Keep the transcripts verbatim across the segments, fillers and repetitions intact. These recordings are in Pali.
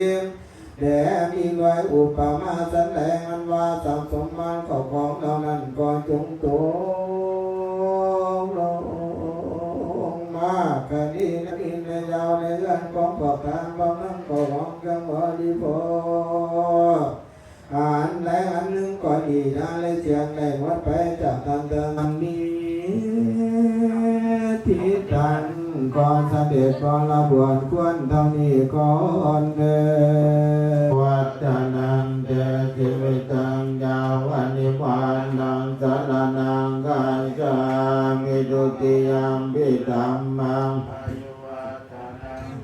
แด่มีด้วยอุปมาฉันแล อันว่าทรัพย์สมบัติเข้าของเหล่านั้นก็จงตกลงมา คดีในยาวในเรือนของพวกท่าน พร้อมทั้งเข้าของเครื่องบริโภค อันใดอันหนึ่งก็ดี ทั้งหลายเสียงได้หมดไปจากท่านทั้งนี้ ที่ท่านก็เสด็จก็ละบวชควรเท่านี้ก่อนเถิด Vaḍḍhanaṃ te jīvitaṃ yāva nibbānaṃ saraṇaṃ gacchāmi. Dutiyampi dhammaṃ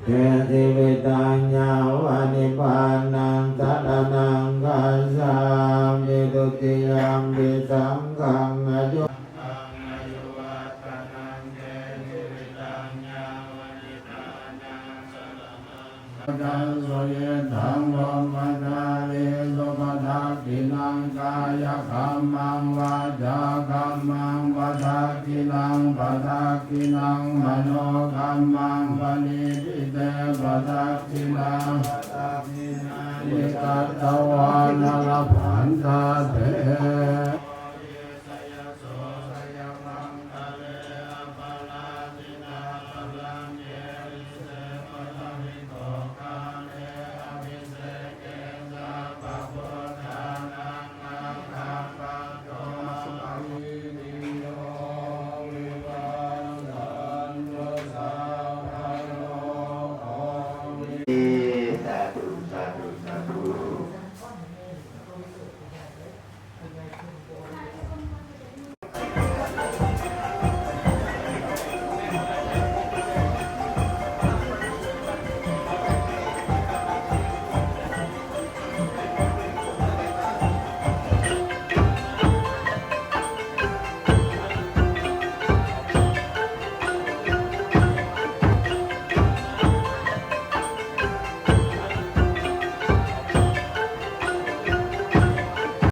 te jīvitaṃ yāva nibbānaṃ saraṇaṃ gacchāmi. Dutiyampi saṅghaṃ āyu Iddhaṃ brahmacārisu padakkhiṇaṃ kāyakammaṃ vācākammaṃ padakkhiṇaṃ padakkhiṇaṃ manokammaṃ paṇidhī te padakkhiṇā padakkhiṇāni katvāna labhantatthe